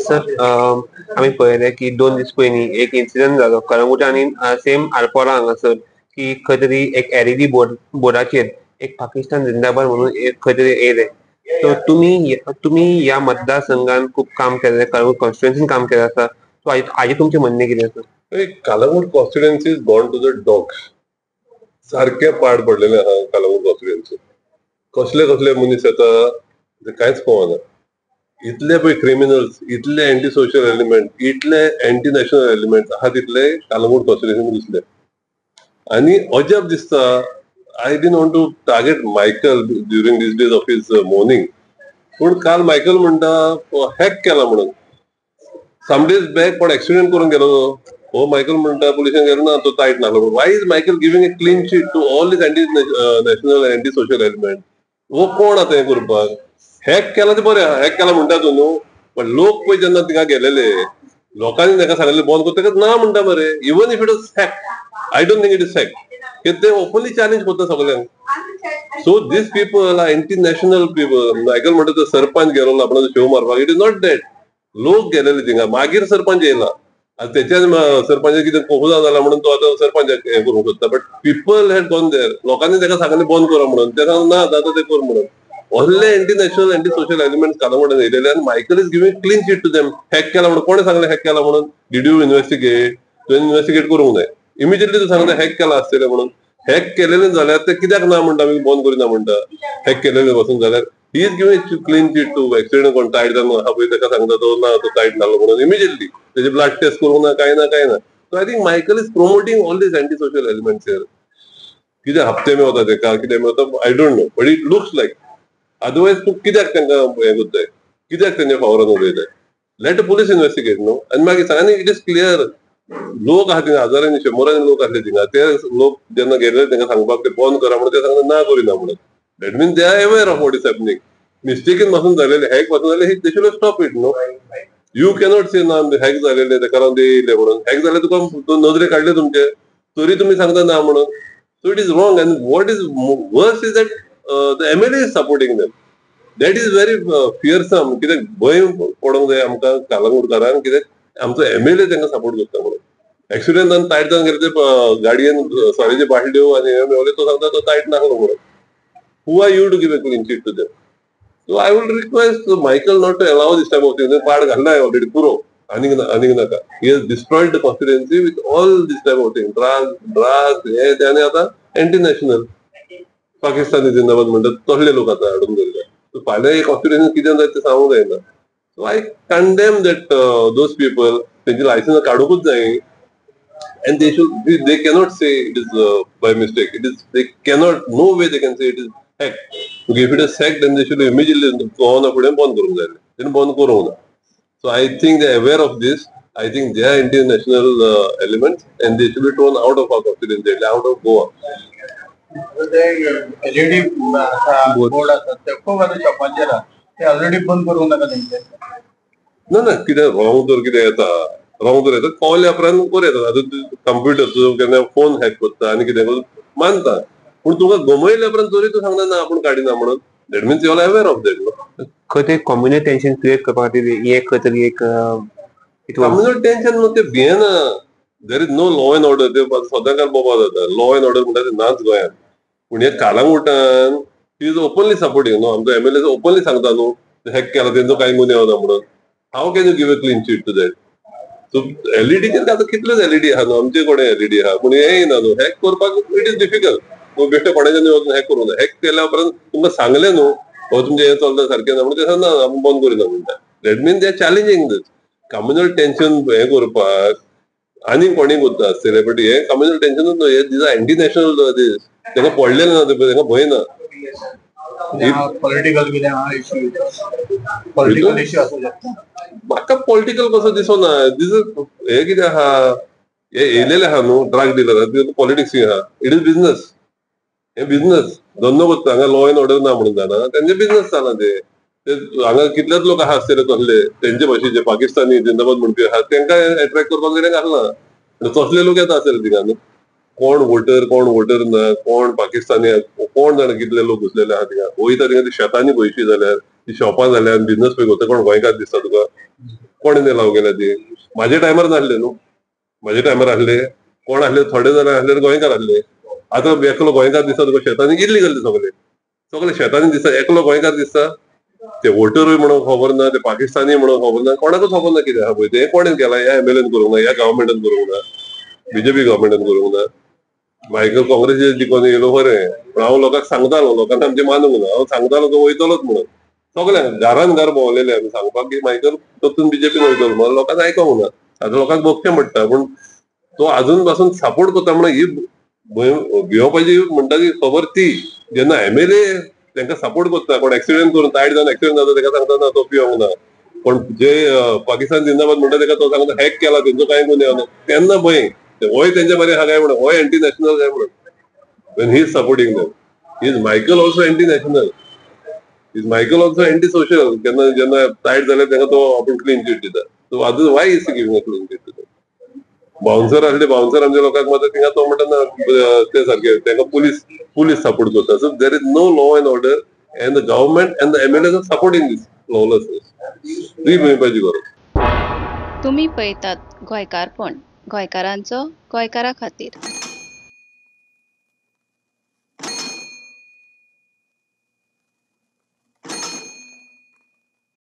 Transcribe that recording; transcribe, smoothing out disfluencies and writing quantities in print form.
Sir, आमी पळयलें की 2 दीस पयलीं एक इन्सिडंट जालो कळंगूट आनी सेम आरपोरा हांगासर की खंय तरी एक एलईडी बोर्डाचेर एक पाकिस्तान जिंदाबाद म्हणून एक खंय तरी येयलें. सो तुमी ह्या मतदारसंघान खूब काम केलें, कळंगूट कॉन्स्टिट्युएन्सीन काम केलें आसा. सो हाजेर तुमचें म्हणणें कितें आसा? Calangute constituency is gone to the dogs. सारकें पाड पडलेलें आहा कलंगूट कॉन्स्टिट्युएन्सी. कसले कसले मनीस येता ते कांयच कळना. इतले पळय क्रिमिनल्स, इतले एंटी सोशल एलिमेंट, इतले एंटी नॅशनल एलिमेंट आहा तितले कलंगूट कॉन्स्टिट्युएन्सीन घुसले. आनी अजाप दिसता, I didn't want to target Michael during these days of his mourning, पूण काल मायकल म्हणटा हॅक केला म्हणून. सम डेज बॅक कोण एक्सिडेंट करून गेलो, हो मायकल म्हणटा पुलिसान गेलो ना, तो तायट नासलो. Why is Michael giving a clean chit to all these anti national, anti social element? हो कोण आतां हें करपाक? हॅक केला तें बरें आहा, हॅक केला म्हणटा तूं न्हू, पण लोक पळय जेन्ना थिंगा गेलेले, लोकांनी ताका सांगलें बंद कर, ताका ना म्हणटा मरे. Even if it is hack, I don't think it is hack. कित्याक ते ओपनली चॅलेंज करता सगल्यांक. So these people are anti national people. Michael म्हणटा तो सरपंच गेलो आपणाचो शो मारपाक. It is not that. लोक गेलेले थिंगा, मागीर सरपंच येयला. आतां तेच्यान सरपंच कितें कोफुजा जाला म्हणून तो आतां सरपंचाक हें करूंक सोदता, but people had gone there. लोकांनी ताका सांगलें बंद करा म्हणून, ते सांगलें ना, जाता तें कर म्हणून. असले anti national, anti social element कालंगुटान येयलेले आनी Michael is giving clean chit to them. Hack केला म्हणून. कोणें सांगलें हॅक केला म्हणून? Did you investigate? तुवें इन्व्हेस्टिगेट करूंक जाय. इमिजिएटली तूं सांगता हॅक केला आसतलें म्हणून. हॅक केलेलें जाल्यार ते कित्याक ना म्हणटा, आमी बंद करिना म्हणटा? हॅक केलेलें पासून जाल्यार he is giving clean chit to accident. कोण तायट जावन आहा पळय, ताका सांगता तो ना, तो तायट जालो म्हणून. इमिजिएटली तेजे ब्लड टेस्ट करूंक ना, कांय ना, कांय ना. So I think Michael is promoting all these anti social elements here. कितें हप्ते मेवता तेका, कितें मेवता, I don't know, but it looks like. Otherwise तूं कित्याक तांकां हें करताय? कित्याक तेंच्या फावरान उलयताय? Let the police investigate न्हू आनी मागीर सांग. आनी it is clear, लोक आहा थिंगा, हजारांनी शंबरांनी लोक आसले थिंगा. ते लोक जेन्ना गेले तांकां सांगपाक ते बंद करा म्हणून, ते सांगता ना, करिना म्हणून. That means they are aware of what is happening. मिस्टेकीन पासून जालेले, हॅक पासून जालेले, they should stop it न्हू. You cannot से ना हॅक जालेले, ताका लागून ते येयले म्हणून. हॅक जाले, तुका नदरे काडले तुमचे, तरी तुमी सांगता ना म्हणून. So it is wrong, and what is worse is that the MLA is supporting them. That is very fearsome. कित्याक भंय पडोंक जाय आमकां कालंगुटकारांक, कित्याक आमचो एमएलए तांकां सपोर्ट करता म्हणून. एक्सिडेंटान तायट जावन गेले ते गाडयेन सोऱ्याचे बाटल्यो आनी हे मेवले, तो सांगता तो तायट नासलो म्हणून. Who are you to give a clean chit to them? So I will request Michael not to allow this type of thing. पाड घाललाय ऑलरेडी, पुरो, आनीक आनीक नाका. He has destroyed the constituency with all this type of thing, drugs, drugs, हे ते आनी आतां anti national, Pakistani जिंदाबाद म्हणटात तसले लोक आतां हाडून दवरले. सो फाल्यां हे कॉन्स्टिट्युएन्सी कितें जायत तें सांगूंक जायना. So I condemn that those people. तेंची लायसन्स काडूंकूच जाय and they cannot say it is by mistake. It is, they cannot, no way they can say it is hack. If it is hack, then they should immediately कळना फुडें बंद करूंक जाय. तेणी बंद करूंक ना. So I think they aware of this. I think they are anti national elements and they should be thrown out of our constituency, out of Goa. ते एलईडी आसा, बोर्ड आसा, ते खूब आतां शॉपांचेर आहा, ते ऑलरेडी बंद करूंक नाका तेंचे? ना ना, कितें रॉंग तर कितें येता, रॉंग तर येता, कळ्ळ्या उपरांत बरें येता. आतां कंप्युटर तूं केन्ना फोन हॅक करता आनी कितें करून मानता, पूण तुका गमयल्या उपरांत तरी तूं सांगता ना, आपूण काडिना म्हणून. That means you are aware of that न्हू. खंय तरी कम्युनल टेन्शन क्रिएट करपा खातीर हें खंय तरी एक it was communal tension न्हू, ते भियेना. There is no law and order. ते सदांकाल बोबाळ जाता. लॉ एंड ऑर्डर म्हणटा ते नाच गोंयांत. पूण हे कालांगुटान he is openly supporting न्हू. आमचो एमएलए ओपनली सांगता न्हू, हॅक केला, तेंचो कांय गुन्यांव ना म्हणून. How can you give a clean chit to that? So एलईडीचेर आतां कितलेच एलईडी आहा न्हू, आमचे कडेन एलईडी आहा, पूण हें येना न्हू. हॅक करपाक it is difficult. बेश्टे कोणाच्यान वचून हॅक करूंक ना. हॅक केल्या उपरांत तुमकां सांगलें न्हू, हो तुमचें हें चलता सारकें ना म्हणून, ते सांगना, आमी बंद करिना म्हणटा. That means they are challenging this. Communal tension हें करपाक आनी कोणीय करता आसतलें, बट हे कम्युनल टेन्शनूच न्हू, हे these are anti national these. तांकां पडलेलें ना, तांकां भंय ना. पॉलिटिकल कितें आहा इश्यू, पॉलिटिकल इश्यू आसूं शकता. म्हाका पॉलिटिकल कसो दिसना. दीस हे कितें आहा, हे येयलेले आहा न्हू ड्रग डिलर, पॉलिटिक्स आहा. It is business. हे बिझनस धंदो करता. हांगा लॉ एंड ऑर्डर ना म्हणून जाणा, तेंचे बिझनस जाला. ते ते हांगा कितलेच लोक आहा आसतले तसले, तेंचे भाशेचे, पाकिस्तानी जिंदाबाद म्हणपी आहा, तेंकां एट्रॅक्ट करपाक तेणें घालना. तसले लोक येता आसतले थिंगा न्हू. कोण वोटर, कोण वोटर ना, कोण पाकिस्तानी, कोण जाणा कितले लोक घुसलेले आहा थिंगा. वयता थिंगा ते शेतांनी पळयशी जाल्यार ती शॉपां जाल्या बिझनस पळय करता कोण गोंयकार दिसता तुका? कोण लाव केल्या ती? म्हाज्या टायमार नासले न्हू, म्हाज्या टायमार आसले कोण आसले, थोडे जाण आसले गोंयकार आसले. आतां एकलो गोंयकार दिसता तुका शेतांनी? इल्लीगल सगळे सगळे शेतांनी दिसता, एकलो गोंयकार दिसता? ते वोटरूय म्हणून खबर ना, ते पाकिस्तानी म्हणून खबर ना, कोणाकूच खबर ना कितें आहा पळय तें. कोणें केलां? ह्या एमएलएन करूंक ना, ह्या गव्हर्मेंटान करूंक ना, बीजेपी गव्हर्मेंटान करूंक ना. मायकल काँग्रेसीचेर जिखून येयलो बरें, पूण हांव लोकांक सांगतालो, लोकांक आमचें मानूंक ना. हांव सांगतालो तो वयतलोच म्हणून, सगळ्यांक घरान घर भोंवलेले आमी सांगपाक की मायकल परतून बीजेपीन वयतलो म्हणून. लोकांक आयकोंक ना. आतां लोकांक भोगचें पडटा, पूण तो आजून पासून सपोर्ट करता म्हणून ही भियोवपाची म्हणटा ती खबर ती. जेन्ना एमएलए तांकां सपोर्ट करता, कोण एक्सिडेंट करून तायट जावन एक्सिडेंट जाता ताका सांगता ना तो पिवंक ना, पण जे पाकिस्तान जिंदाबाद म्हणटा ताका तो सांगता हॅक केला, तेंचो कांय गुन्यांव ना, तेन्ना भंय होय तेंच्या बरें आहा काय म्हणून, होय एंटी नॅशनल काय म्हणून. When he is supporting them, is Michael also anti national? Is Michael also anti social? केन्ना जेन्ना तायट जाल्यार ताका तो आपूण क्लीन चीट दिता. सो आजून why is giving a clean chit? Bouncer आसले, बाउन्सर आमच्या लोकांक मारता थिंगा, तो म्हणटा ना ते सारके तांकां पुलीस पुलीस सपोर्ट करता. So there is no law and order and the government and the MLA are supporting this lawlessness. ती मेळपाची गरज. तुमी पळयतात गोंयकारपण, गोंयकारांचो गोंयकारा खातीर.